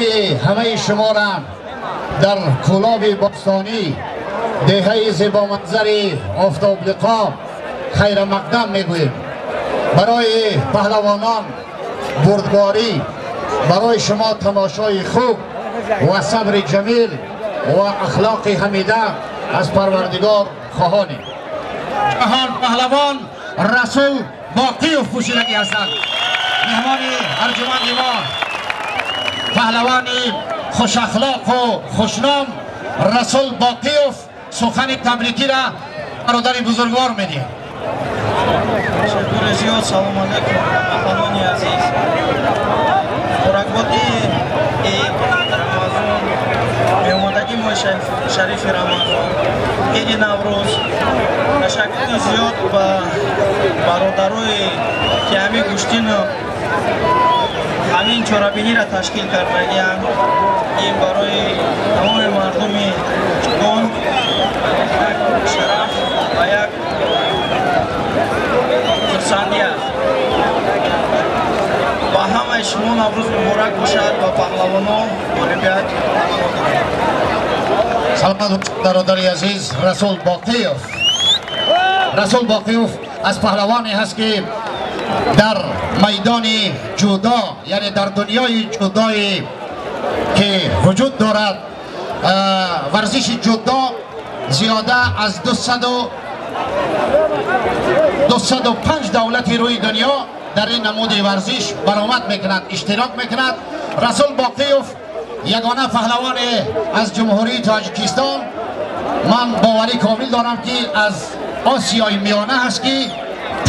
Қадуми ҳамаи шуморо дар кӯлоби бостонӣ деҳаи зебоманзари офтоблиқо хайрамақдам мегӯем. Барои паҳлавонон бурдборӣ, барои шумо тамошои хуб ва сабри ҷамил ва ахлоқи ҳамида аз Парвардигор хоҳонем. Ҷаҳон паҳлавон Расул Боқиев пӯшидагӣ ҳастанд. Меҳмони арҷуманди мо, паҳлавони хушахлоқу хушном Расул Боқиев сухани табрикиро бародари бузургвор медиҳад. Ташаккури зиёд. Салому алайкум, ҳамватанони азиз. Муборакбоди Рамазон, меомадагии моҳи шарифи Рамазон, иди Наврӯз. Ташаккури зиёд ба бародарое ки ҳамин гӯштину ҳамин чорабиниро ташкил кардагианд. Ин барои тамоми мардуми ҷаҳон як шараф ва як хурсандӣ аст. Ба ҳамаи шумо Наврӯз муборак бошад ва паҳлавонон ғолибият таманно дорам. Саломат бародари азиз Расул Боқиев. Расул Боқиев аз паҳлавоне ҳаст ки дар майдони ҷудо, яъне дар дунёи ҷудое ки вуҷуд дорад, варзиши ҷудо зиёда аз 205 давлати рӯи дунё дар ин намуди варзиш баромад мекунад, иштирок мекунад. Расул Боқиев ягона паҳлавоне аз Ҷумҳурии Тоҷикистон, ман боварӣ комил дорам ки аз Осиёи Миёна ҳаст ки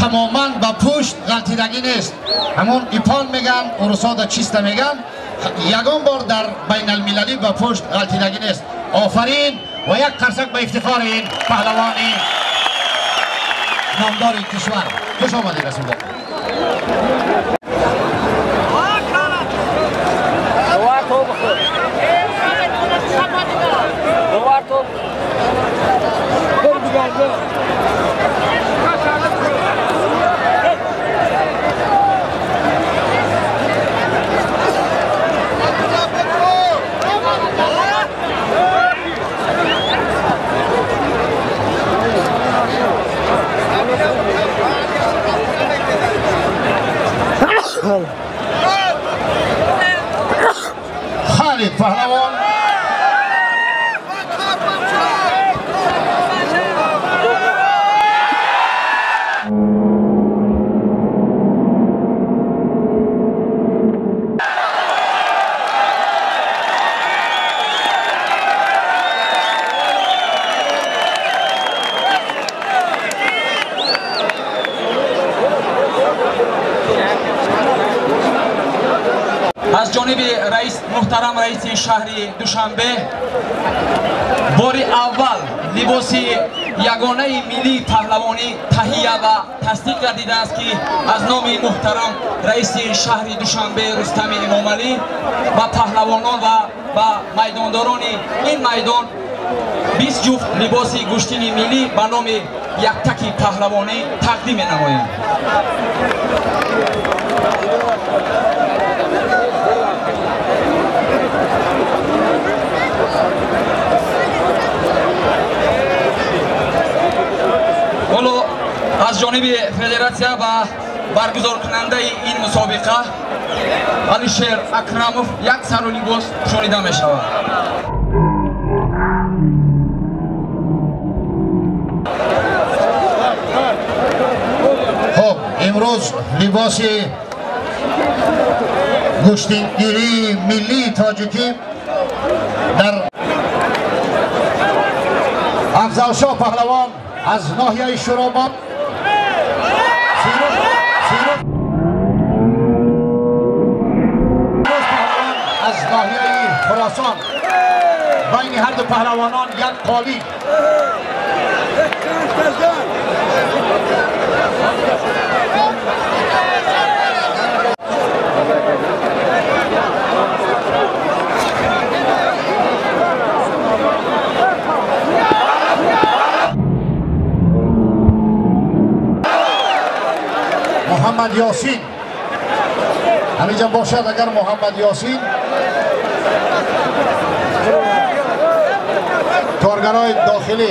тамоман ба пушт ғалтидагӣ нест. Ҳамон ипон меган, урусода чиста меган, ягон бор дар байналмилалӣ ба пушт ғалтидагӣ нест. Офарин ва як қарсак ба ифтихори ин паҳлавони номдори кишвар. Хуш омадед, Расул Боқиев. Халид паҳлавон аз ҷониби раис муҳтарам раиси шаҳри Душанбе бори аввал либоси ягонаи миллии паҳлавонӣ таҳия ва тасдиқ гардидааст ки аз номи муҳтарам раиси шаҳри Душанбе Рустами Эмомалӣ ба паҳлавонон ва ба майдондорони ин майдон 20 ҷуфт либоси гӯштини миллӣ ба номи яктаки паҳлавонӣ тақдим менамоем. Ҳоло аз ҷониби федератсия ва баргузоркунандаи ин мусобиқа Алишер Акрамов як сару либос пӯшонида мешавад. Хуб, имрӯз либоси гӯштингирии миллии тоҷикӣ дар Афзалшоҳ паҳлавон аз ноҳияи Шӯробод, Фирӯз паҳлавон аз ноҳияи Хуросон. Байни ҳар ду паҳлавонон як қолиб. Муҳаммад Ёсин ҳаминҷа бошад. Агар Муҳаммад Ёсин Коргарои дохилӣ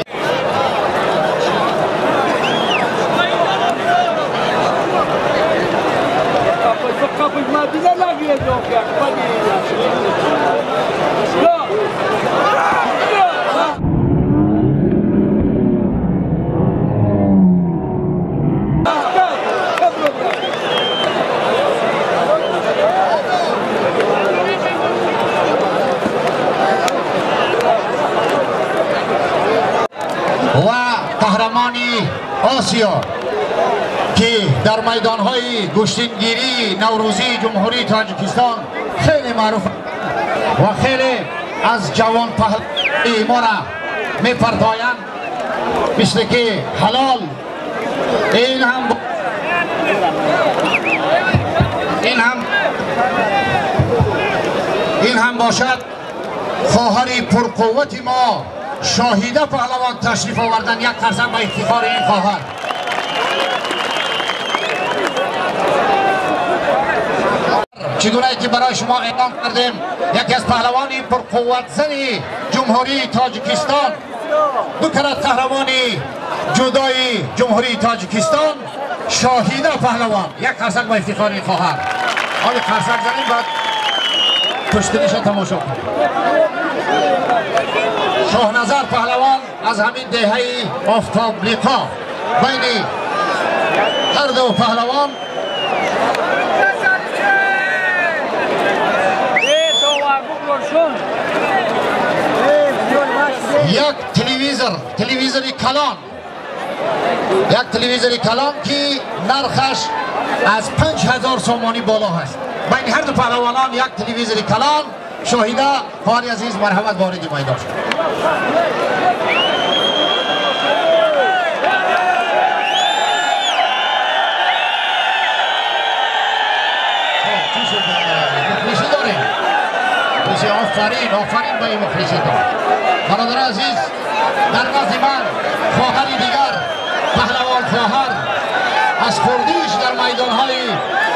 ва қаҳрамони Осиё ки дар майдонҳои гӯштингирии наврӯзии Ҷумҳурии Тоҷикистон хеле маъруф ва хеле аз ҷавонпаҳлавони моро мепартоянд, мисли ки ҳалол. Ин ҳам бошад хоҳари пурқуввати мо Шоҳида паҳлавон ташриф овардан. Як қарсак ба ифтихори ин хоҳар. Чигунае ки барои шумо эълон кардем, яке аз паҳлавони пурқувватзани Ҷумҳурии Тоҷикистон, ду карат қаҳрамони ҷудои Ҷумҳурии Тоҷикистон Шоҳида паҳлавон. Як қарсак ба ифтихори ин хоҳар. Ҳоли қарсак занем, баъд пуштиниша тамошо кунем. Шоҳназар паҳлавон аз ҳамин деҳаи Офтоблиқо. Байни ҳар ду паҳлавон як телевизор, телевизори калон, як телевизори калон ки нархаш аз 5000 сомонӣ боло ҳаст. Байни ҳар ду паҳлавонон як телевизори калон. Шоҳида хоҳари азиз, марҳамат, вориди майдон шуд. Мухлисӣ дорем, мухлисӣ. Офарин, офарин ба ин мухлиситон. Бародари азиз, дар назди ман хоҳари дигар, паҳлавон хоҳар, аз хурдиш дар майдонҳои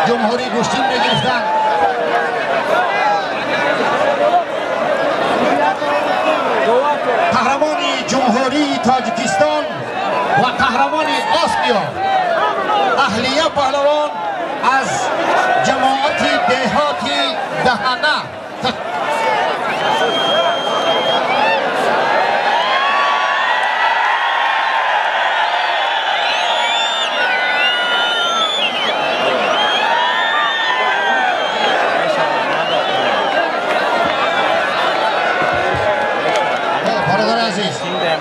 ҷумҳурӣ гӯштин мегирифтанд. Қаҳрамони Ҷумҳурии Тоҷикистон ва қаҳрамони Осиё Аҳлия паҳлавон аз ҷамоати деҳоти Даҳана.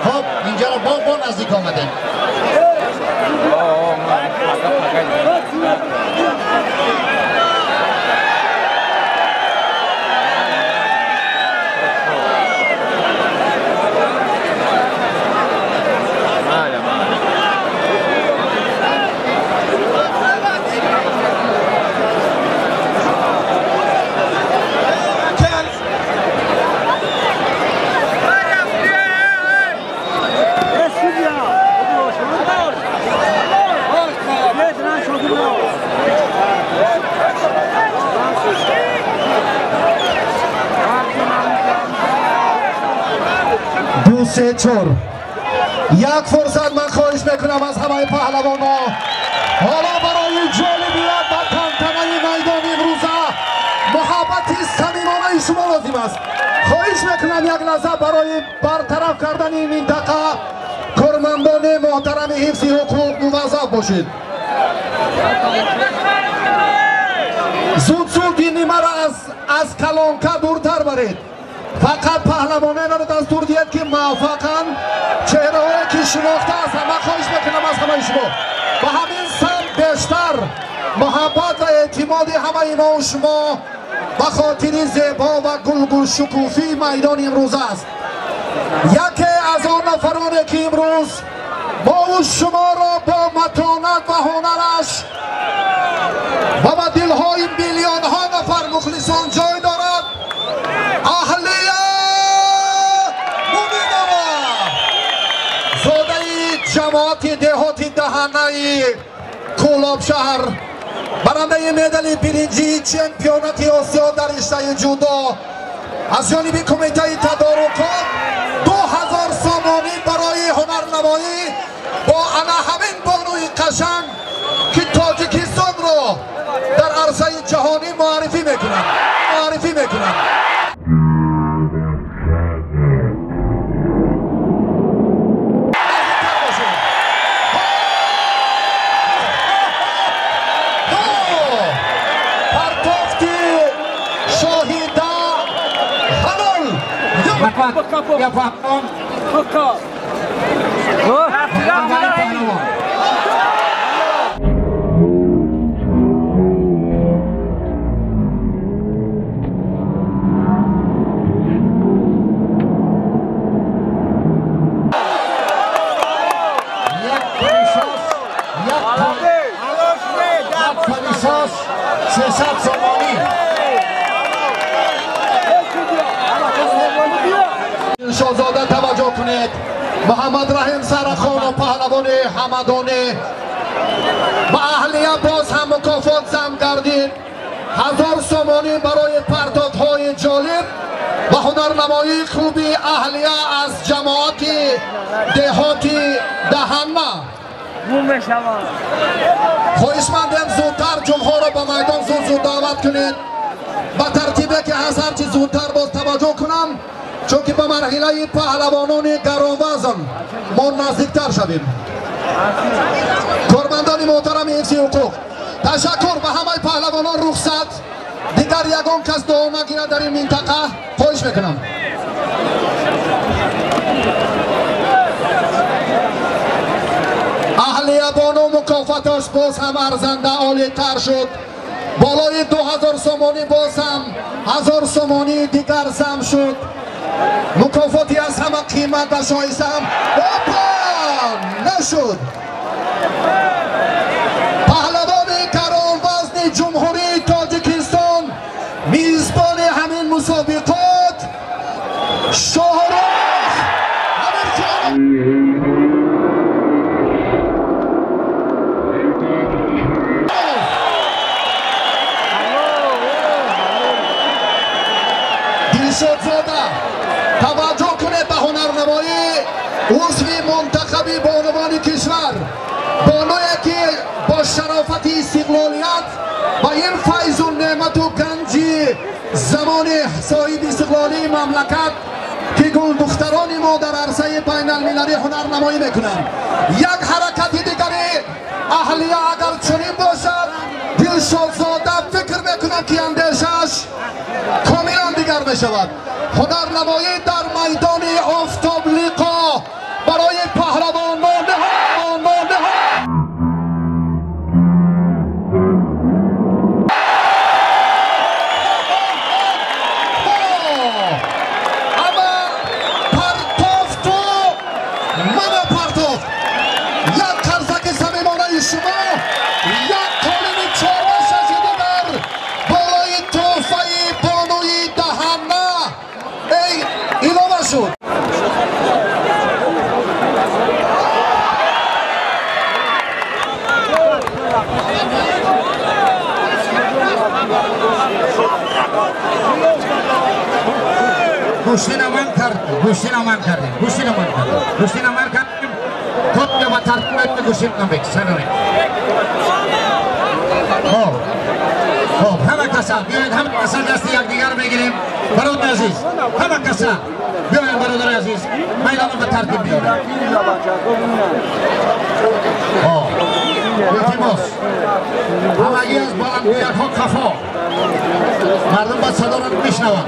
Хоб, инҷаро бо наздик омадем. Ду, се, чор. Як фурсат ман хоҳиш мекунам аз ҳамаи паҳлавонҳо, ҳоло барои ҷолибият ба тантанаи майдони имрӯза муҳаббати самимонаи шумо лозим аст. Хоҳиш мекунам як лаҳза барои бартараф кардани ин минтақа кормандони муҳтарами ҳифзи ҳуқуқ муваззаф бошед. Зуд зуд ин нимаро аз калонка дуртар баред. Фақат паҳлавонеро дастур диҳед ки муваффақанд, чеҳраҳое ки шинохта ҳастанд. Ман хоҳиш мекунам аз ҳамаи шумо ба ҳамин самт бештар муҳаббат ва эътимоди ҳамаи мо шумо ба хотири зебо ва гулгулшукуфии майдони имрӯза аст. Яке аз он нафароне ки имрӯз мову шуморо бо матонат ва ҳунараш ва ба дилҳои миллионҳо нафар мухлисон ҷой дорад, Аҳлия Муминова, зодаи ҷамоати деҳоти Даҳанаи Кӯлобшаҳр, барандаи медали биринҷии чемпионати Осиё дар риштаи ҷудо. аз ҷониби кумитаи тадорукот 2000 сомонӣ барои ҳунарнамоӣ бо ана ҳамин бонуи қашанг ки Тоҷикистонро дар арсаи ҷаҳонӣ муаррифӣ мекунад. Ya paham. شاهزاده توجه کنید. محمد رحیم سرخان و پهلوان همدانه با اهلیه باز هم مکافات زم گردید. 1000 سومانی برای پرتاب‌های جالب و هنرنمایی خوبی اهلیه از جماعت دهاتی دهنه. خواهشمندیم زودتر جمعه را به میدان زود دعوت کنید با ترتیبی که از هرچی زودتر باز توجه کنم، چون که به مرحله پهلوانان گرانوزن ما نزدیکتر شویم. کارمندان محترم حفظ حقوق، تشکر به همه پهلوانان رخصت. دیگر یگان کس دعا نگیرد در این منطقه، خواهش میکنم. اهلیه بانو مکافتش باز هم ارزنده عالی تر شد. بالای 2000 سومانی باز هم 1000 سومانی دیگر زم شد. مکافاتی از همه قیمت و شایسته هم نشد. پهلوان گرانوزن جمهوری تاجیکستان میزبان همین مسابقات شاهرخ امیرخان. دلشادزاده توجه کنید به هنرنمایی عضو منتخبی بانوان کشور، بانویی که با شرافت استقلالیت و این فیض و نعمت و گنج زمان صاحب استقلالی مملکت که گل دختران ما در عرصه بین المللی هنرنمایی میکنند. یک حرکت دیگری اهلیه اگر چنین باشد، دلشادزاده فکر میکنم که اندیشش کاملا دیگر میشود. هنرنمایی در میدان آفتاب لیقا برای پهلوانان. اما پرتافت و من پرتافت یک قرصک صمیمانه شما، یک قالب 4-6 دیگر بالای تحفه بانوی دهنه ای اعلام شد. گوشتی نمان کرد، گوشتی نمان کردیم، گوشتی نمان کردیم، گوشتی نمان کردیم. خود با ترتیب گوشتی نمان سرنه. خب خب همه کسا بیاید، همه کسا دست یکدیگر بگیریم. برادر عزیز، همه کسا بیاید. برادر عزیز میدان به ترتیب بیاریم. خب التماس همگی از بلندگویک ها کفا، مردم با صدا را میشنوند.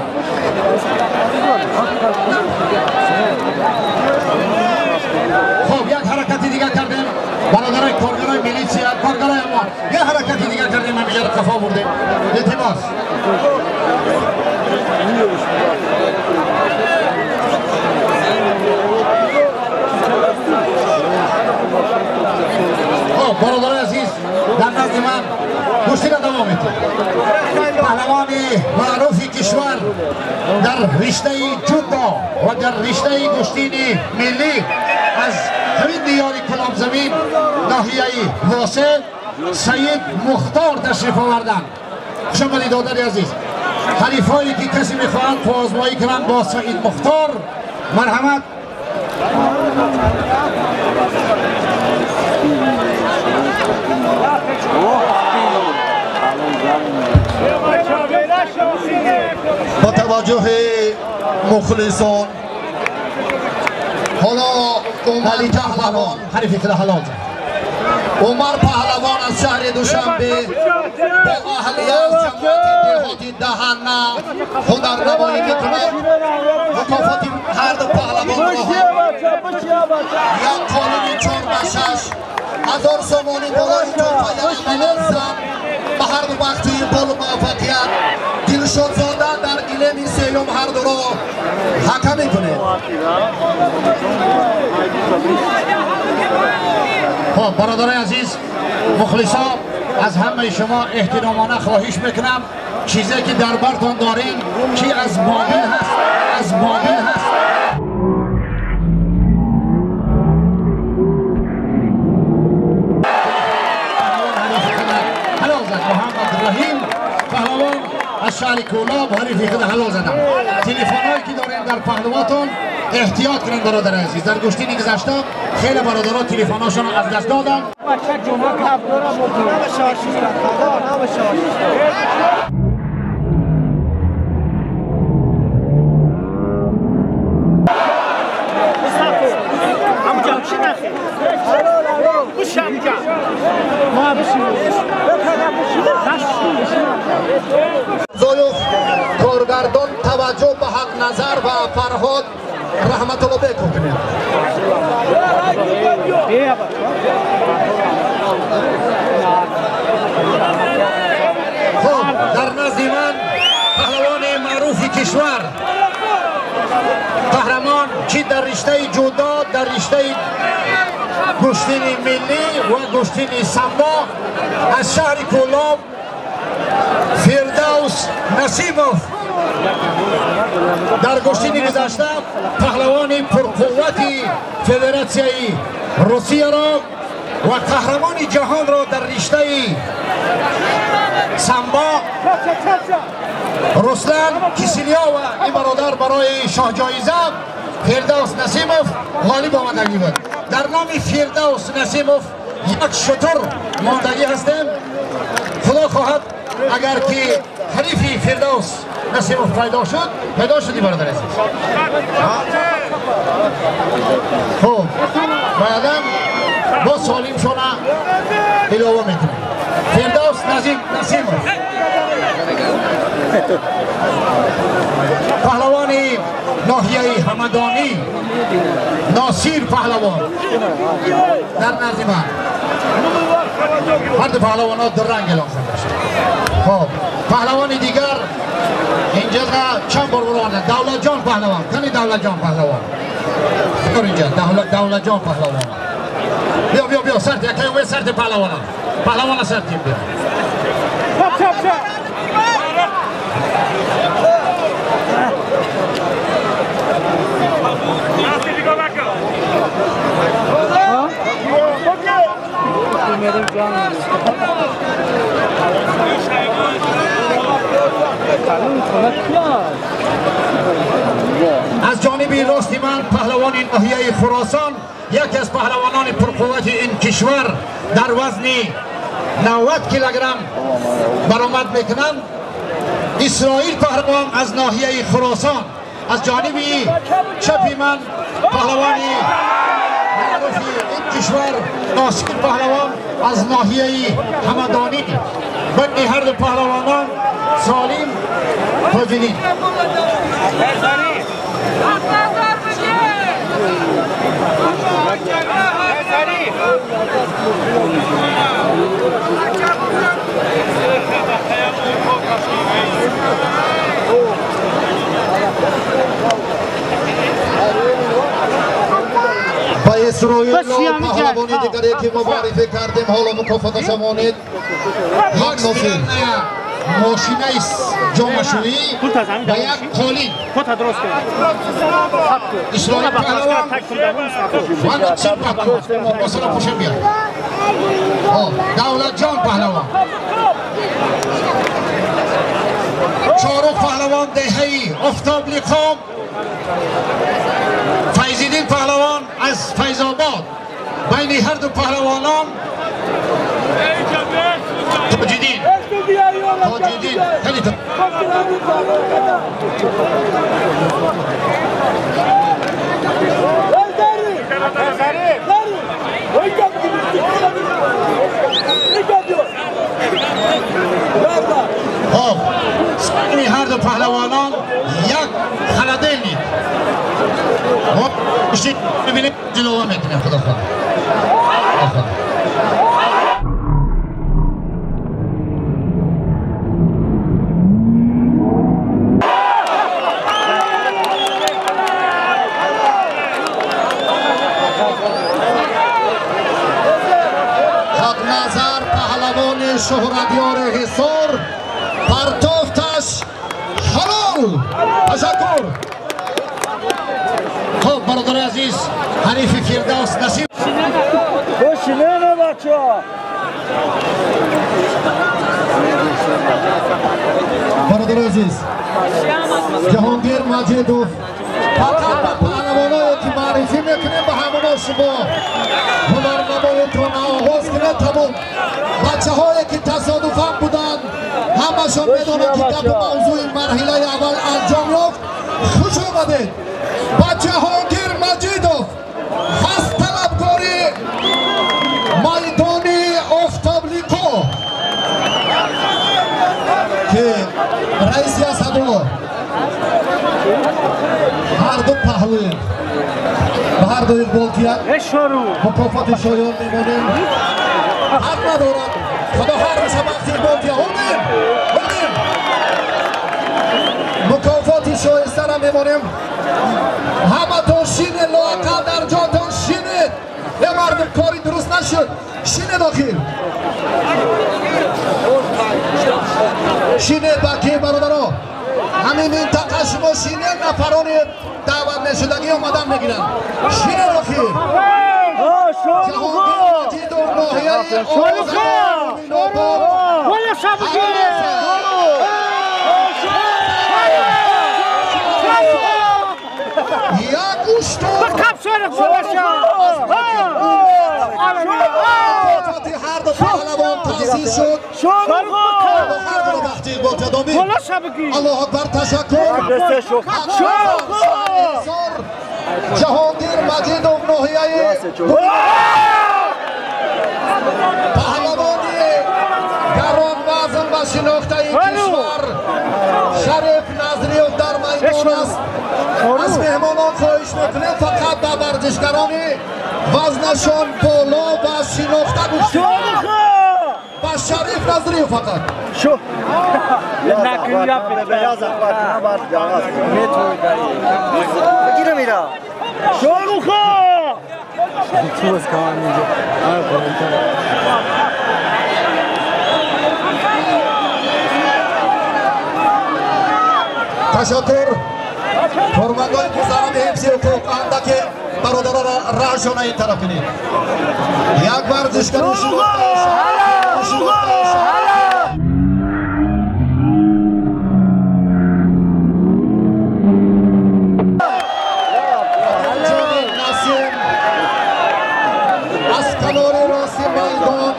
خب یک حرکت دیگر کردیم برادرای کارگرای میلیسیا، کارگرای ما یک حرکت دیگر کردیم، همینجا را کفا بردیم. التماس خب برادرای عزیز در نزد من گوشتی را دوام می‌دهیم. پهلوان معروف کشور در رشته جودو و در رشته گوشتین ملی از همین دیار کلاب زمین ناحیه واسط سید مختار تشریف آوردن. خوش آمدید دادر عزیز. حریفایی که کسی میخواهند پازمایی کنند با سعید مختار مرحمت. با توجه مخلصان حالا عمر پهلوان حریفی که حلال زد. عمر پهلوان از شهر دوشنبه با اهلیه از جماعت دهاتی دهنه هنرنمایی میکند. مکافات هر دو پهلوان را یک قالب 4x6 هزار سومانی بالای تحفه زن به هر دو بختی بال موفقیت. دلشادزاده در گلیم سیوم هر دو را حکم میکنه. خب برادرای عزیز، مخلصا، از همه شما احترامانه خواهش میکنم چیزی که در برتان دارین چی از بابل هست، از بابل هست. حلال زد محمد رحیم پهلوان از شهر کولاب، حریفی خود حلال زدم. تلفن‌هایی که دارین در پهلواتون احتیاط کنن برادر عزیز. در گشتین گذشته خیلی برادرها تلفن‌هاشون رو از دست دادن. زایوف کارگردان توجه به حق نظر و فرهاد رحمت الله بکن کنید. خب در نزد من پهلوان معروف کشور، قهرمان چی در رشته جودا، در رشته گشتین ملی و گشتین سامبا از شهر کولاب، فردوس نصیبوف. در گشتین گذشته پهلوان پرقوت فدراسیای روسیه را و قهرمان جهان را در رشته سامبا رسلان کیسیلیاوا این برادر برای شاه جایزه فردوس نسیموف غالب آمدگی بود. در نام فردوس نسیموف یک شتر ماندگی هستیم. خدا خواهد اگر که حریفی فردوس نسیموف پیدا شد، پیدا شدی برادر عزیز. خب بعدم با سالم شونه علاوه میکنیم. فردوس نسیموف پهلوان ناحیه همدانی، ناصیر پهلوان در نزد من. هر دو پهلوان ها در رنگ اعلام شده. خب پهلوان دیگر اینجا چند بار برآورده، دولت جان پهلوان. کنی دولت جان پهلوان اینجا، دولت جان پهلوان بیا بیا بیا سرت یکی سرت پهلوان، پهلوان سرت بیا. از جانب راست من پهلوان ناحیه خراسان، یکی از پهلوانان پرقوت این کشور در وزن 90 کیلوگرم برآمد میکنند. اسرائیل پهلوان از ناحیه خراسان. از جانب چپ من پهلوان معروف این کشور ناصر پهلوان از ناحیه همدانی. بین هر دو پهلوانان سالم تاجدین. با اسرائیل پهلوانی دیگری که معرفی کردیم حالا مکافاتش مانید. یک ماشینه جامشویی و یک قالین. اسرائیل پهلوان و نصیب پهلوان مثلا پوشم بیاد. دولت جان پهلوان، چهارم паҳлавон деҳаи Офтоблиқом, Файзиддин паҳлавон аз Файзобод. Байни ҳар ду паҳлавонон Тоҷиддин. Тоҷиддин хеле خب هر دو پهلوانان یک خلدینی ما ببینیم جلوه میکنیم. خدا خدا خدا. حقنظر پهلوان شهرتیار حصار پرتافتش حلال. تشکر. خب برادر عزیز، حریف فردوس نصیب بشینه بچه‌ها. برادر عزیز جهانگیر مجیدوف فقط به پهلوانایی که معرفی میکنیم به همونا شما هنرنماییتون آغاز کنید. تمام بچه هایی که تصادفاً بودند همشان میدونند که گپ موضوع مرحله اول انجام یافت. خوش آمدید با جهانگیر مجیدوف، خاص طلبکاری میدان آفتابلیکو که رئیس اسدالله. هر دو پهلوی به هر دو اقبال کیاد مکافات شایان میمانیم. حق ندارد خدا هر روز وقتی اقبال کیاد هونیم مکافات شایسته را میمانیم. همه تون شینه، لااقل در جاتون شینید. یه مردم کاری درست نشد. شینه داخل شینه بکی برادرها. همین منطقه شما شینه نفران دعوت نشدگی آمدن میگیرن. شینه داخل جهانگیر مجیدوف ناحیه آباد. یک اشتر هر دو پهلوان تأسیس شد. هر دو وقتی با تدامی. الله اکبر. تشکر. جهانگیر مجیدوف ناحیه پهلوانی گران وزن و شناخته کشور شریف نظریوف در میدان است. از مهمانان خواهش میکنیم فقط به ورزشگران وزنشان بالا و شناخته گوش به شریف نظریوف فقط. تشکر. کارمندان محترم حفظ حقوق اندک برادران را رهشان این طرف کنید. یک ورزشگر از کنار راست میدان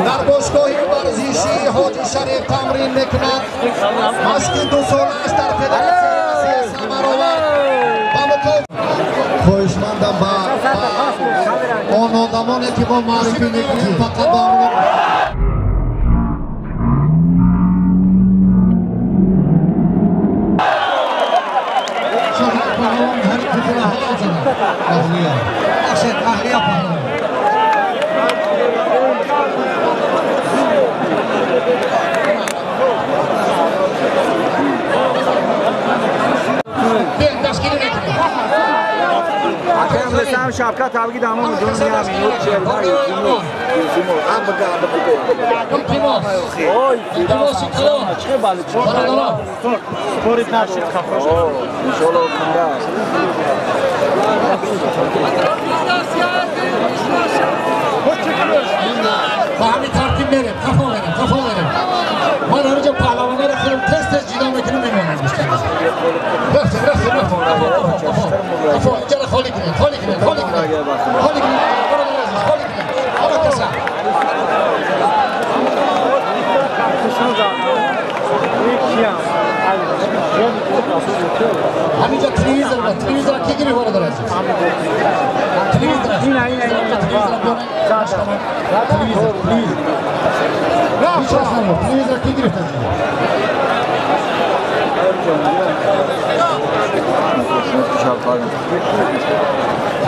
در باشگاه ورزشی حاجی شریف تمرین میکند. مشق 2 سالش در فدراسیون ثمر آورد. خواهشمندم با آن آدمانی که ما معرفی میکنیم فقط با آنها چهار پهلوان حریف خود حلال زدند. اهلیه پهلوان هم شبکه تبگی دامون دنیا با همین ترتیب بریم. خفا بریم. من همینجا پهلوان‌ها رو خودم تست جدا میکنم میمونم. Холи кунед, бародари азиз, холи кунед. Ҳама каса. Ҳаминҷа телевизор буд. Телевизора ки гирифт, бародари азиз? Телевизор аст. Телевизора биёред. Телевизор, телевизор. Ҳеҷ кас набуд. Телевизора ки гирифт аз инҷо?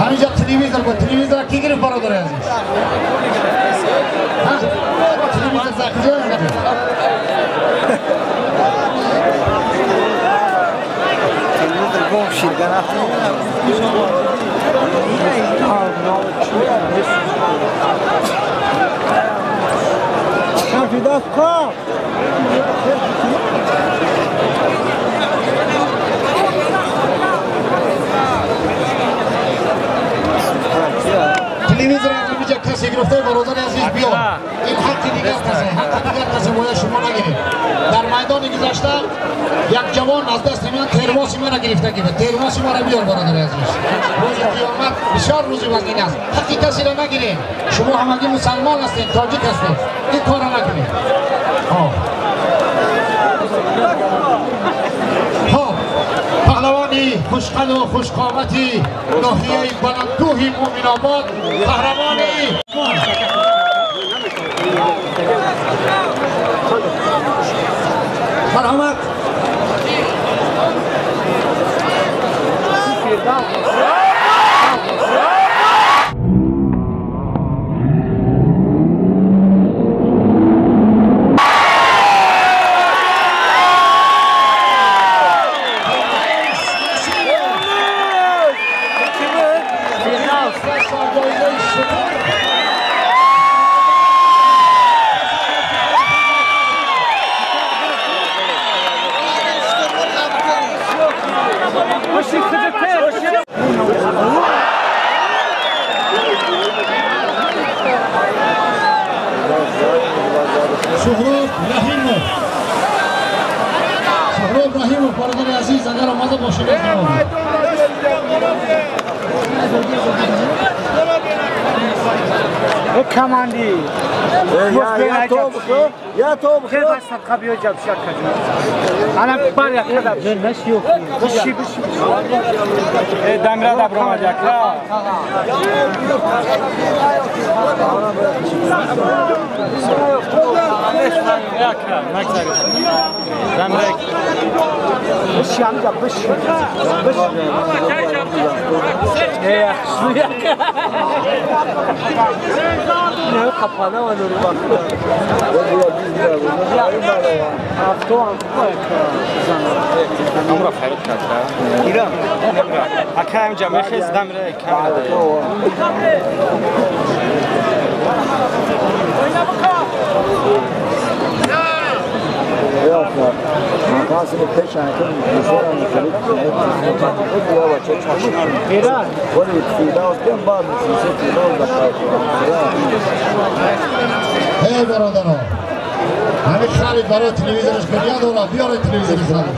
Ҳаминҷа телевизор буд. Телевизора ки гирифт, бародари азиз? Телевизор за куҷо гирифт? Телевизор аз ҳаминҷа касе гирифта, бародари азиз, биё. Ин ҳаққи дигар касе, ҳаққи дигар касе бояд шумо нагиред. Дар майдони гузашта як ҷавон аз дасти ман термоси мана гирифта гирифт. Термоси мара биёр, бародари азиз. Рӯзи қиёмат бисёр рӯзи вазнин аст. Ҳаққи касеро нагиред. Шумо ҳамагӣ мусалмон ҳастед, тоҷик ҳастед. Ин корро накунед. Хоб, паҳлавони хушқаду хушқомати ноҳияи Баландкӯҳи Муъминобод, қаҳрамони марҳамат. Суҳроб Раҳимов, Суҳроб Раҳимов, бародари азиз, агар омада бошед, команди я то Эй, бародаро, ҳамин харид барои телевизораш гиря дорад, биёред телевизори харид.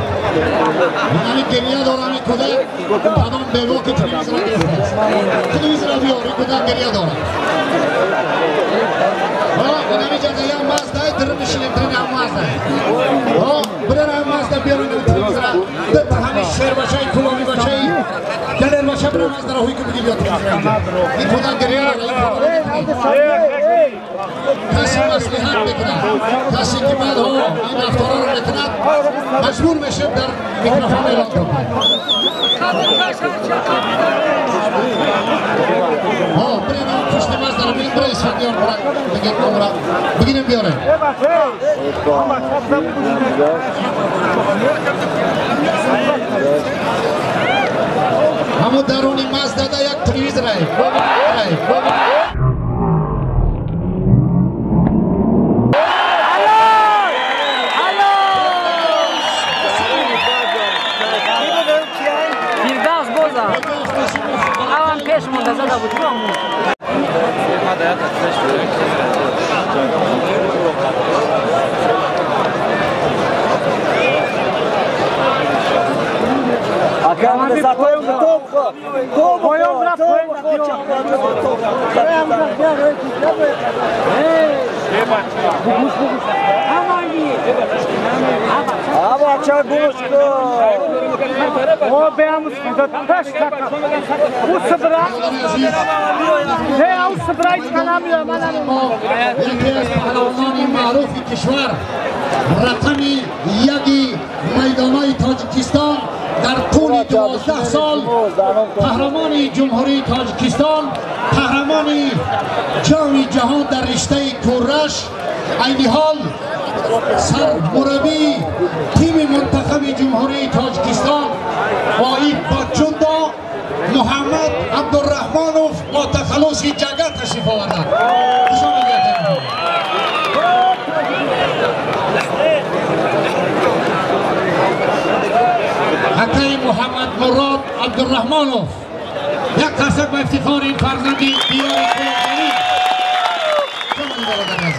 Ҳамин гиря дорад, ҳамин кӯдак кадом бево ки телевизора гирифтааст. Телевизора биёр, ин кӯдак гиря дорад. Инамиҷа ям маздай, дир мешинем, дир ям маздай. Бирер ям мазда биёред телевизора. Дир ҳамин шербачаи кулоби бачаи далер бача бирер маздара ҳуй ки биги биёр телевизора. Ин кӯдак гиря дорад, ин корро касе маслиҳат мекунад, касе ки баъдҳо ин рафторро мекунад, маҷбур мешавем дар микрофон эълон кунем. Бирем пушти маздара бирем, бира Исфандиёр, бира бигем, бира бигирем, биёрем. Ҳамун даруни маздада як телевизорае. یکی از پهلوانان معروف کشور، رقم یکی میدانای تاجیکستان در طول 12 سال، قهرمان جمهوری تاجیکستان، قهرمان جام جهان در رشته کورش، عین حال سرمربی تیم منتخب جمهوری تاجیکستان واید باچوندا محمد عبدالرحمانوف با تخلص جگر تشریف آوردند. خوش آمدید. حکیم محمد مراد عبدالرحمانوف، یک قرصک با افتخار این فرزندی دیار کلانتری.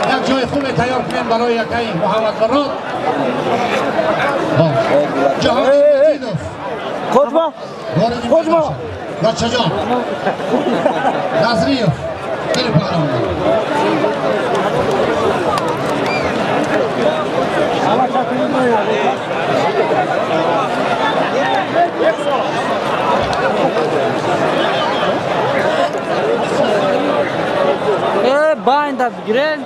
یک جای خوب تیار کنیم برای یکی محمد مراد. جهانی مجیدوف خودما بچه جان نظریف خیلی پهلوان. باید بگیرن.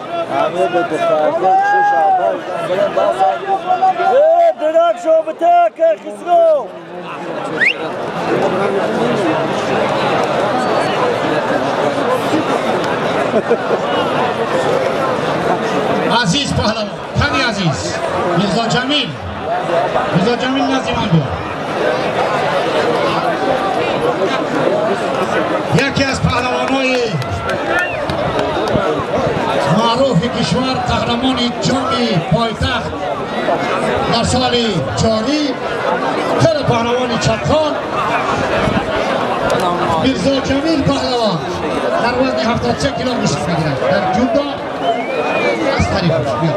عزیز پهلوان کمی عزیز میرزا جمیل، میرزا جمیل نزدی من بیا. یکی از پهلوانای معروف کشور، قهرمان جام پایتخت در سال جاری، خیلی پهلوان چپخان، میرزا جمیل پهلوان در وزن 73 کیلو گوشت میگیرد در جودا از طریقش بیا.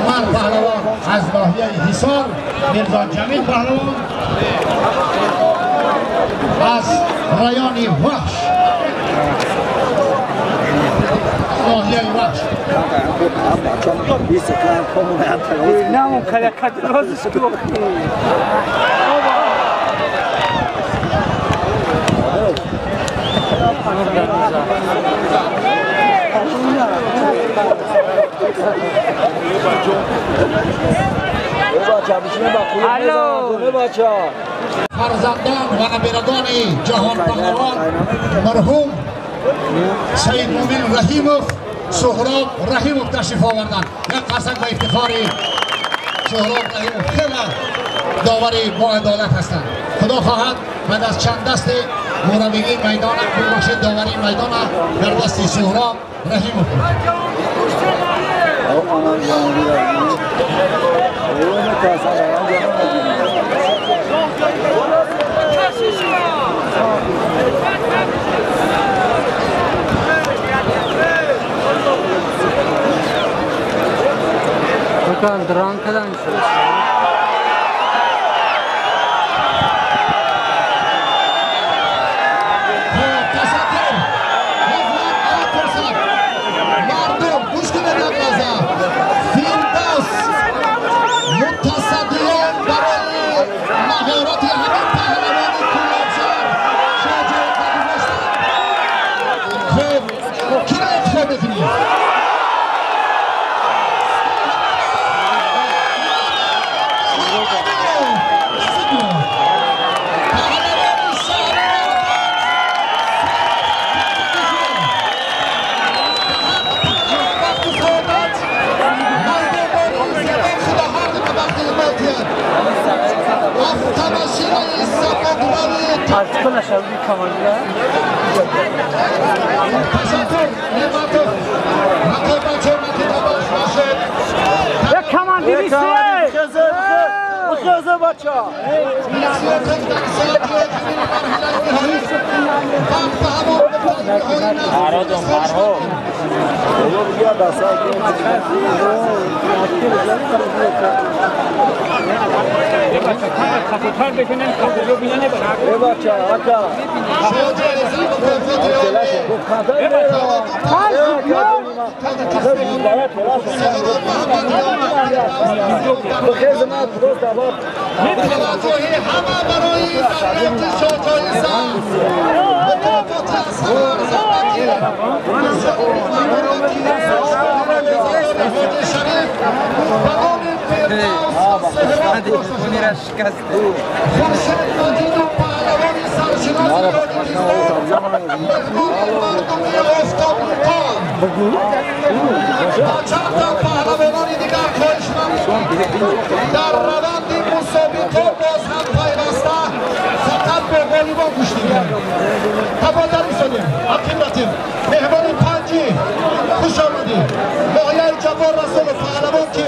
عمر پهلوان از ناحیه حصار، میرزا جمیل پهلوان از رایان وحش، ناحیه وحش. فرزندان و نبیرگان جهان پهلوان مرحوم سید مومن رحیموف، سهراب رحیموف تشریف آوردند. یک قرصک با افتخار سهراب رحیموف، خیلی داوری با عدالت هستند. خدا خواهد بعد از چند دست مربیگی میدان، ببخشید داوری میدان در دست سهراب رحیموف. مردم گوش کنید یک لحظه. فردوس متصدیان برای مهارت همین پهلوان کلابشهر شجاع گذاشتن. خب کی را انتخاب میکنید؟ در روند مسابقه باز هم پیوسته فقط با غالبان گوشتی گیرند. تفاضل ایستادیم عقیم مهمان پنجی خوش آمدی ناحیه جبار رسول پهلوان که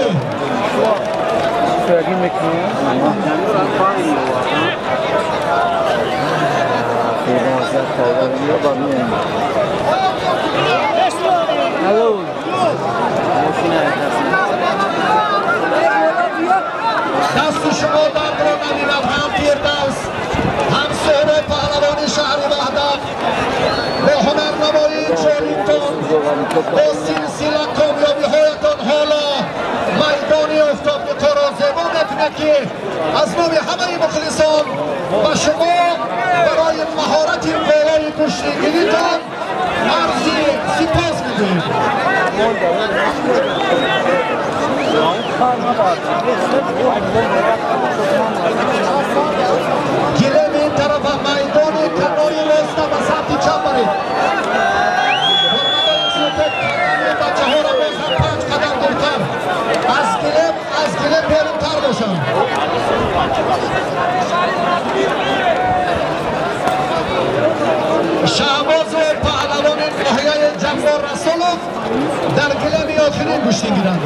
دست شما درد را نبیند، هم فردوس هم سهراب پهلوان شهر وحدت با هنرنمایی جالبتان با سلسله کامیابی هایتان حالا میدان آفتاب را زیبا میکند که از نام همه مخلصان و شما برای مهارت بالای کشتیگیریتان عرض سپاس می‌کنیم. گلیم این طرف میدان کناری راست به سمت چپ برید. بچه ها را باز هم 5 قدم دورتر از گلیم بیرونتر باشند. شهباز و پهلوان ناحیه جبار رسولов در گلیم آخرین گوشتی گیرند.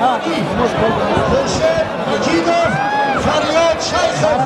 Хуршед Маҷидов, Фарёд Шайхов.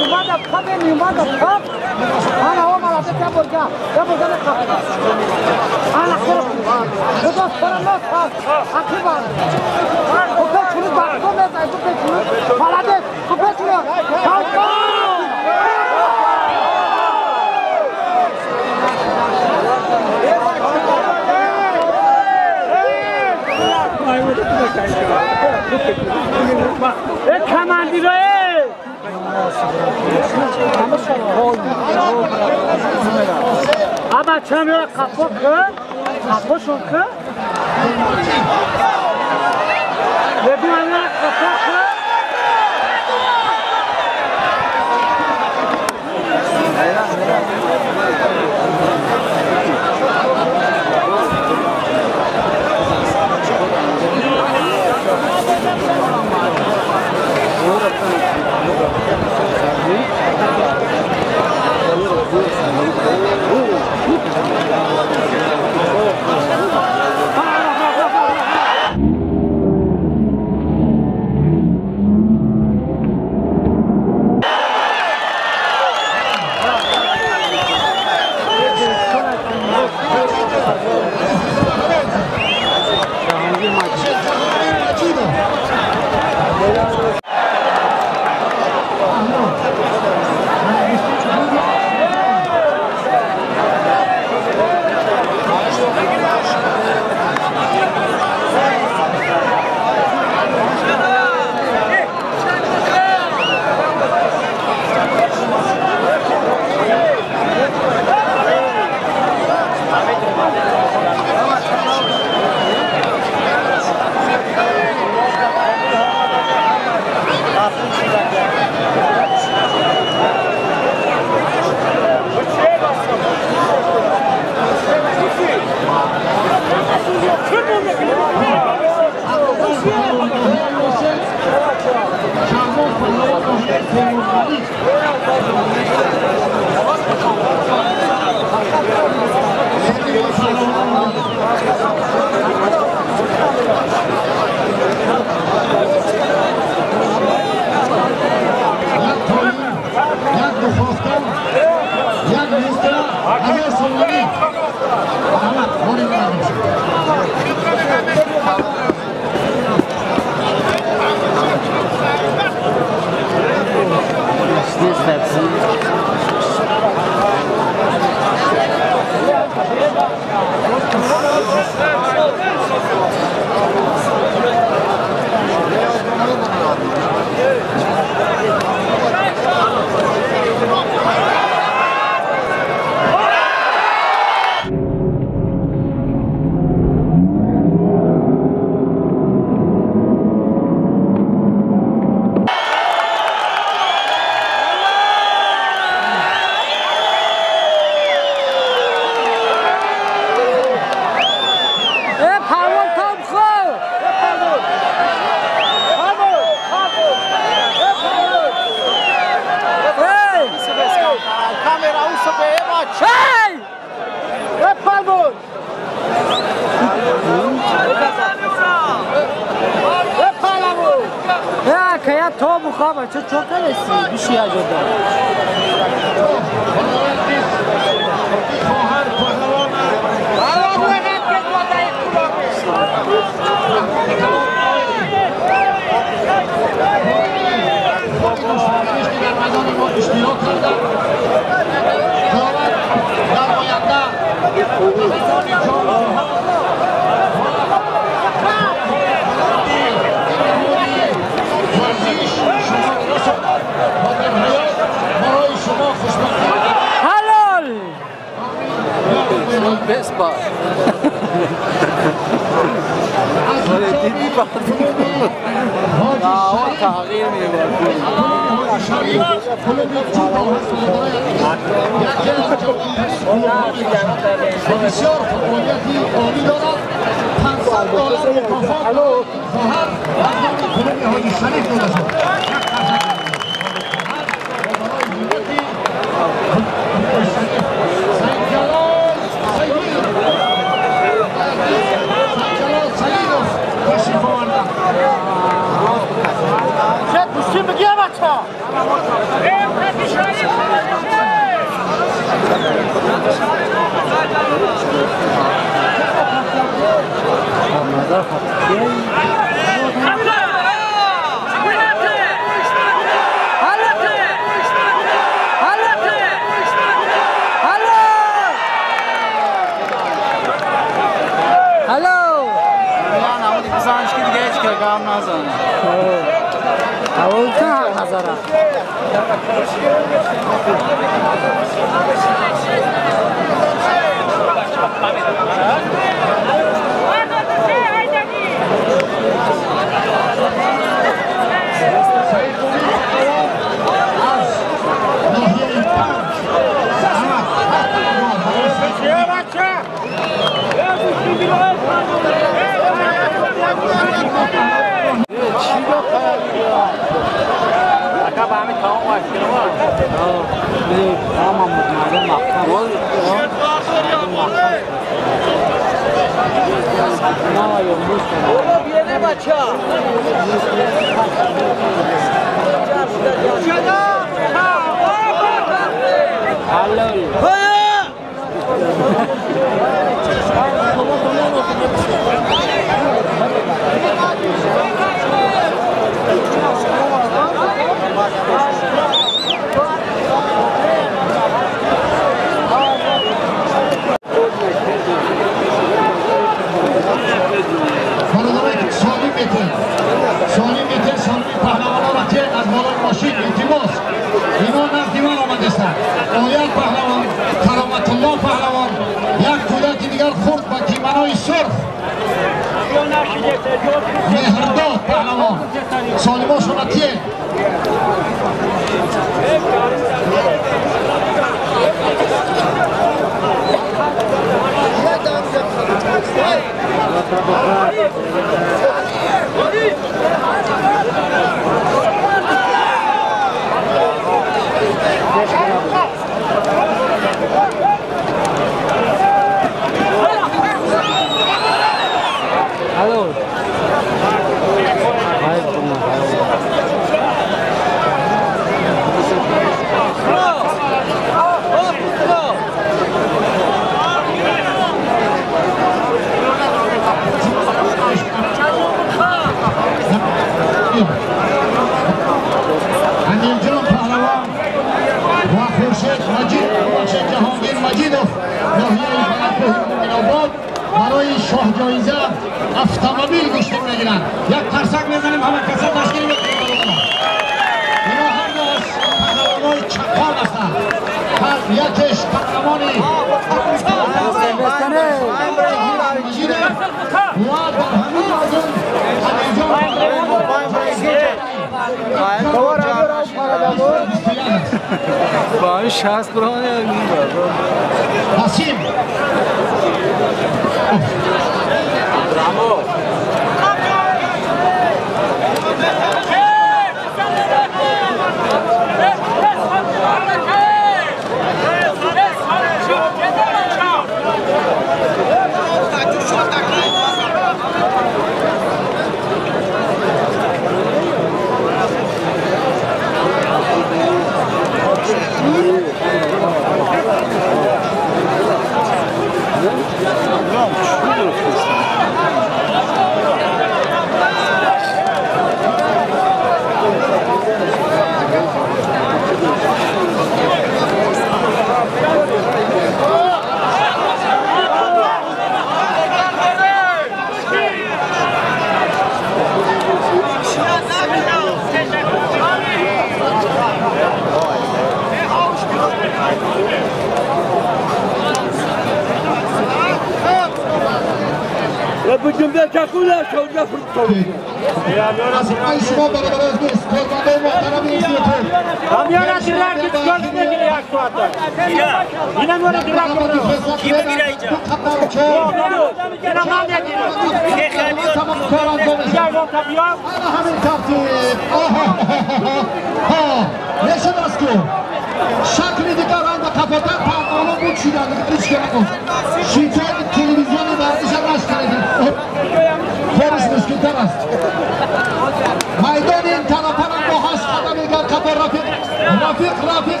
Rafiq, Rafiq,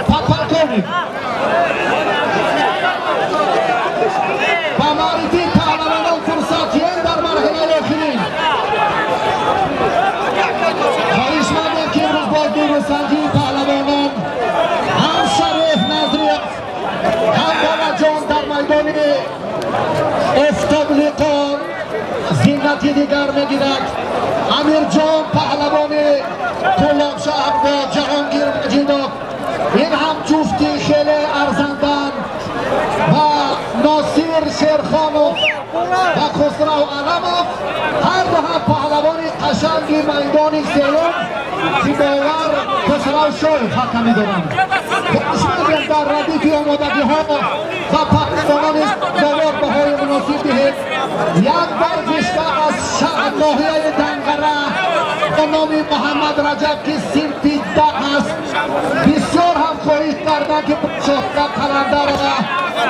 Podpolkovnik. Лиқо зинати дигар мегирад. Амирҷон паҳлавони Кӯлобшаҳр бо Ҷаҳонгир Маҷидов, ин ҳам ҷуфти хеле арзанданд ва Носир Шерхонов ва Хусрав Аламов ҳар ду ҳам паҳлавони қашанги майдони сеюм, ки бовар Хусрав Шоев ҳакамӣ доранд. Хоҳиш дар радифи омодагиҳо ва паҳлавонони бовар баҳои муносиб диҳед. Як варзишгар аз шаҳр ноҳияи Данғара ба номи Муҳаммад Раҷаб, ки синфи 10 аст, бисёр ҳам хоҳиш карданд, ки Шоҳда Қаландарова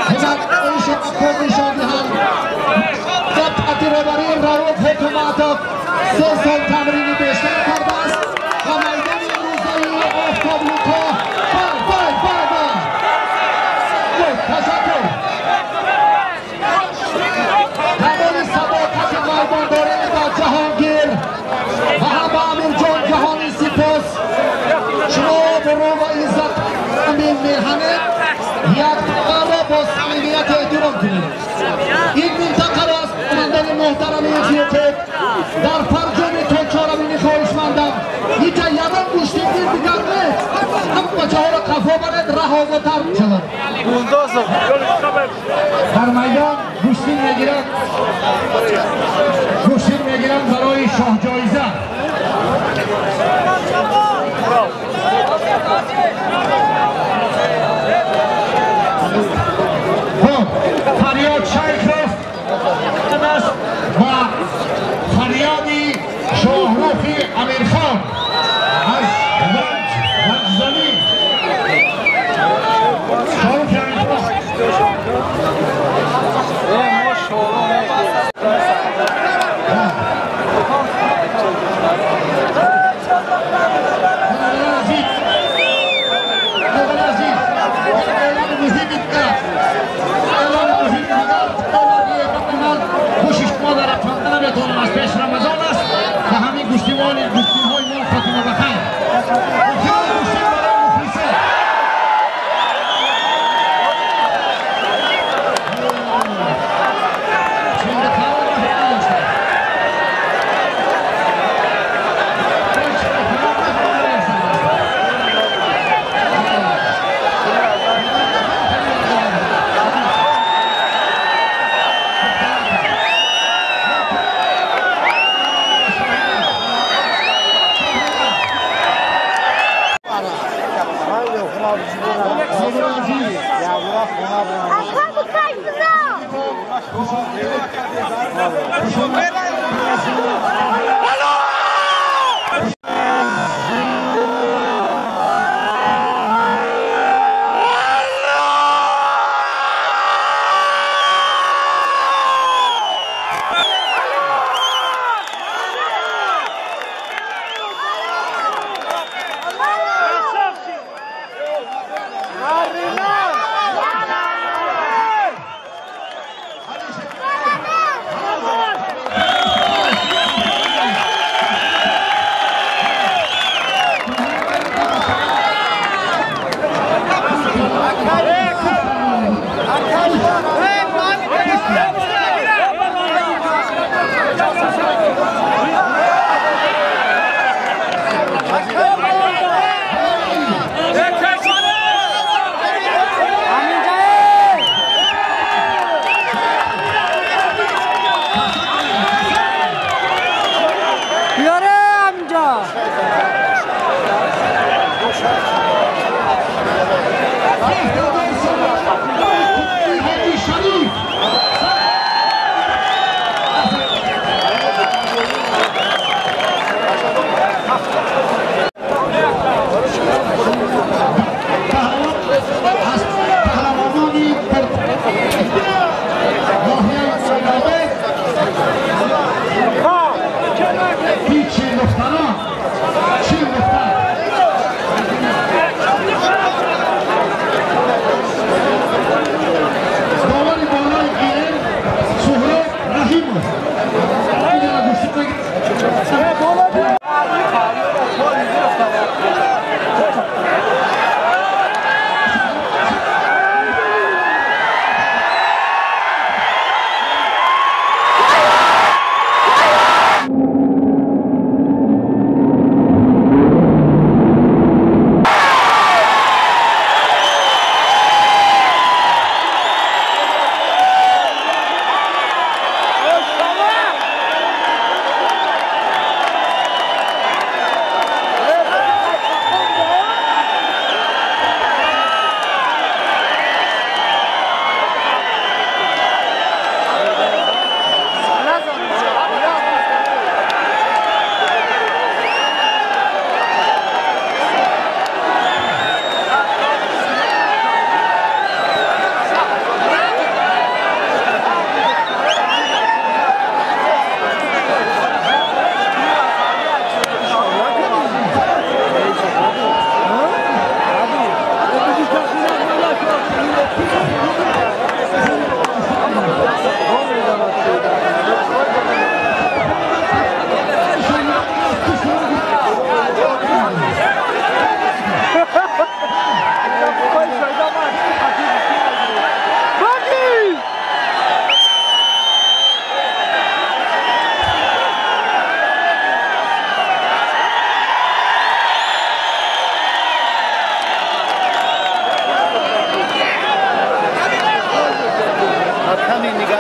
ҳунарнамоишро худ нишон диҳанд. Таҳти роҳбарии Рауф Ҳукуматов 3 сол тамрини бештар кардааст ва майдони имрӯзаи Офтоб Лиқо. Бай бай бай бай, ташаккур. Камоли садоқати майдондорӣ ба Ҷаҳонгир ва ҳам ба Амирҷон ҷаҳони сипос. Шумо обрӯ ва иззат меҳанед, якдигарро бо самимият эҳтиром кунед. Ин минтақаро аз кормандони муҳтарами Эфиопед дар фарҷоми то чорабинӣ хоҳишмандам. Ҳича ягон гӯштингир дигар нест, ҳама бачаҳоро қафо баред, раҳ озодтар мешавад. Дар майдон гӯштин мегиранд, гӯштин мегиранд барои шоҳҷоиза. Хуб, Фарёд Шайхов аст ва фарёди Шоҳрухи Амирхон аз Ванҷзамин. Шоҳрухи Амирхон. Аз пеш Рамазон аст ва ҳамин гӯштиҳои мо хотима ба хайр. Гӯштин барои мухлисон.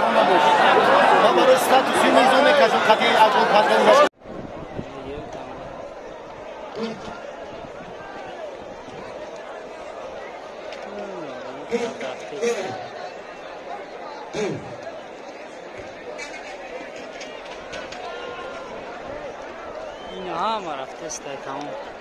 Нигарон набош. Ман барои статуси низом мекашам, қатъи аҷол кардан. Ин ҳама рафтеста, тамом.